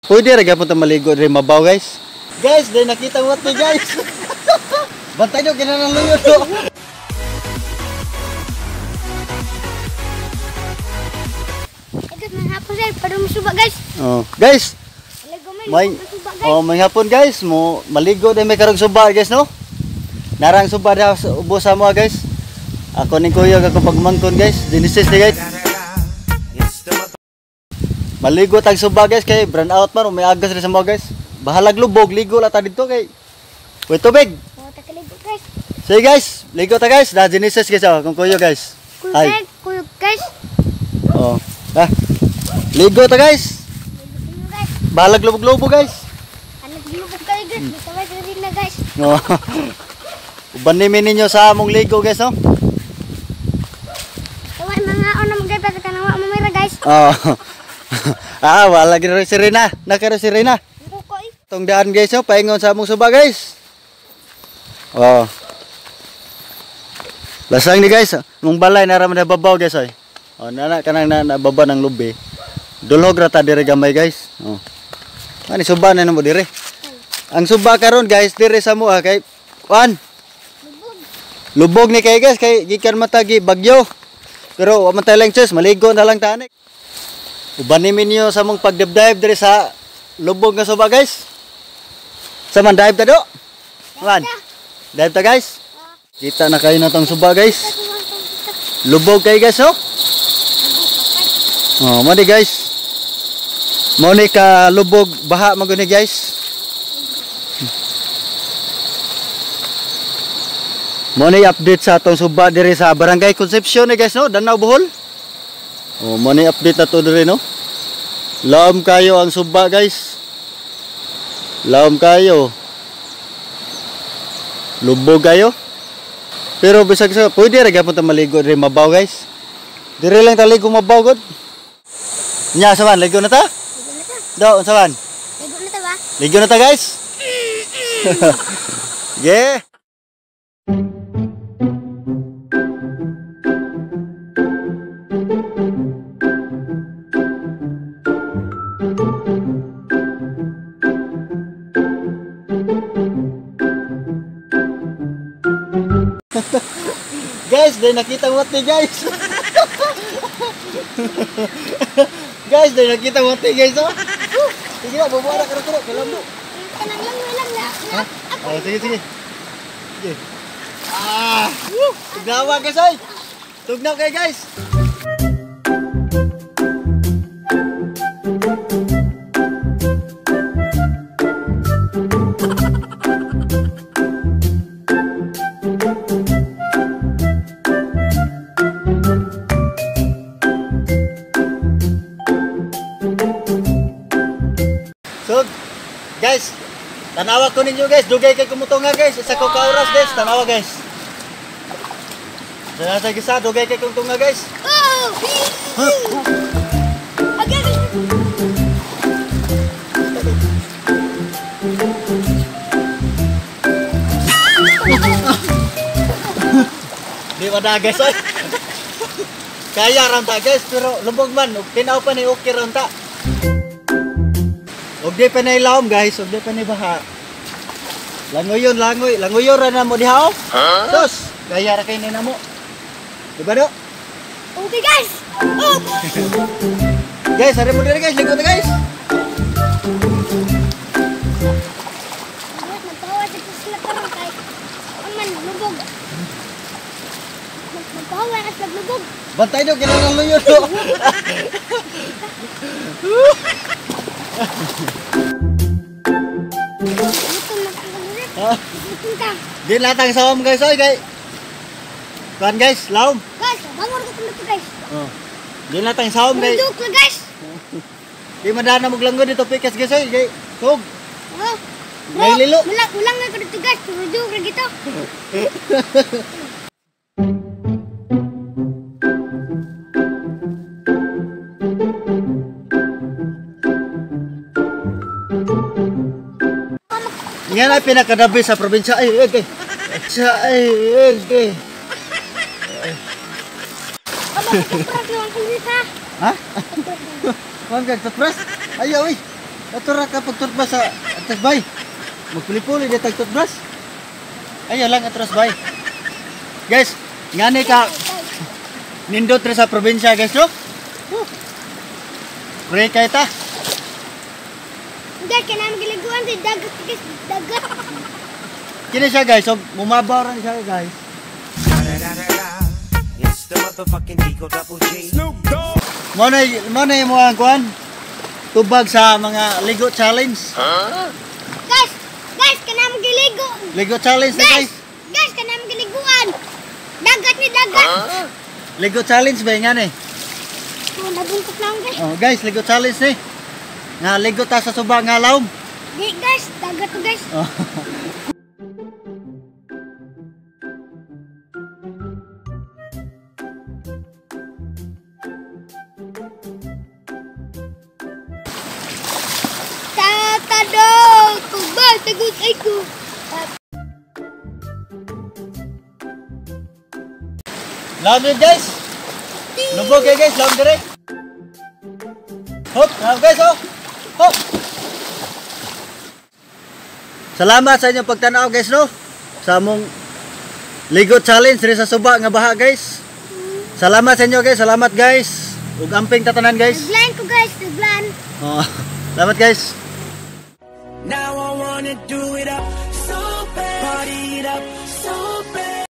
Pwede ra gyapon ta maligo diri mabaw guys. Guys, dai nakita mo ni guys. Bantay do kinahanglan luyo do. Guys, may hapon sir, para masuba guys. Oh, guys. May oh, may hapon guys, mo maligo dai may karong suba guys no. Narang suba daw ubos sa mo guys. Ako ning kuya ako pagmangkon guys. Genesis ni guys. Maligo tag suba guys kay brand out man may agas rin sa mo guys. Bahalag lubog ligo la ta didto kay way tubig. Oh, takaligo guys. Sige guys, ligo ta guys. Da Genesis guys oh, kung kuya guys. Hi. Kuya guys. Oh. Ah. Ligo ta guys. Bahalag lubog-lubog guys. Alag lubog kayo guys. Tawag rin na guys. Oh. Uban ni ninyo sa among ligo guys no. Tawag mga ono magay pa kanawa mamira guys. Oh. Ah, wala gid si Rina. Nakaro si Rina. Tong daan guys, oh, paingon sa among suba guys. Oh. Lasang ni guys, mong balay nara man babaw guys oy. Oh, nana kanang na baba ng lubi. Dulhog ra ta dire gamay guys. Oh. Ani suba na namo dire. Ang suba karon guys dire sa mo kay kuan. Lubog. Lubog ni kay guys kay gikan matagi bagyo. Pero wa man tay lang choice, maligo na lang ta ani. Uban ni ninyo sa mong pagdive dire sa lubog nga suba guys. Sa man dive ta do? Man. Dive ta guys. Kita na kayo na tong suba guys. Lubog kay guys oh. Oh, mo ni guys. Mo ni ka lubog baha man guni guys. Mo ni update sa atong suba dire sa Barangay Concepcion ni guys no, Danao Bohol. Oh, mo ni update na to dire no. Laom kayo ang suba guys. Laom kayo. Lubog kayo. Pero bisag sa pwede ra gyapon ta maligo dire mabaw guys. Dire lang ta ligo mabaw gud. Nya sa man ligo na ta? Ligo na ta. Do unsa man? Ligo na ta ba? Ligo na ta guys. Yeah. Guys, dai nakita mo ni guys. Guys, dai nakita mo ni guys oh. Sige na, bubuha na karo-karo, kalam mo. Kanang lang lang na. Oh, sige sige. Sige. Ah, tugnawa guys ay. Tugnaw kay guys. So, guys, tanawa ko ninyo guys, dugay kay kumutunga guys, isa ko ka oras guys, tanawa guys. Sa gisa, dugay kay kumutunga guys. Oh! Di ba na guys? Kaya ram ta guys, pero lubog man, tinaw pa ni okay ram ta. Og di pa na ilawom guys, og di pa na baha. Langoyon, langoy, langoyon ra na mo diha oh. Sus, gaya ra kay ni namo. Diba do? Okay guys. Oh. Guys, ari mo diri guys, ligo ta guys. Nagpahawa sa sila karon kay aman lubog. Nagpahawa na sila lubog. Bantay do kinahanglan luyo do. Di latang sawam guys oy kay. Kuan guys, laom. Guys, bangon ko dito guys. Oh. Di latang sawam guys. Duduk na guys. Di madana mo langgo dito pikas guys oy kay. Tug. Oh. May lilo. Ulang na ko dito guys, duduk ra gito. Nga na pinakadabi sa probinsya. Ay, ay, ay. Sa, ay, ay, ay. Ha? Ha? Ma'am, kag toothbrush? Ayaw, ay. Ato ra ka pag toothbrush sa atas bay. Magpuli-puli di tag toothbrush. Ayaw lang atras bay. Guys, ngani ka nindot rin sa probinsya, guys, no? Woo. Pray kay ta. Guys, kaya namin giliguan sa dagat, guys. Dagat. Kini siya, guys, so mumabaw ra ni siya, guys. It's the motherfucking D-O Double G. Mo na mo ang kuan. Tubag sa mga ligo challenge. Guys, guys, kaya namin giligo. Ligo challenge na, Guys, guys. guys, kaya namin giliguan. Dagat ni dagat. Ligo challenge ba nga ni? Oh, nabungkot na ako, guys. Oh, guys, ligo challenge ni. Nga ligo ta sa suba nga lawom. Di, guys, dagat to, guys. Oh. Tatado, kuba, tagot ay ko. Lawom yun, guys. Lubog kayo, guys, lawom dire. Hop, lawom, guys, oh. Hop. Salamat sa inyong pagtanaw, guys, no. Sa among ligo challenge diri sa suba nga baha, guys. Salamat sa inyo, guys. Salamat, guys. Ug amping tatanan, guys. Naglan ko, guys, naglan. Oh. Salamat, guys. Now I wanna do it up so bad. Party it up.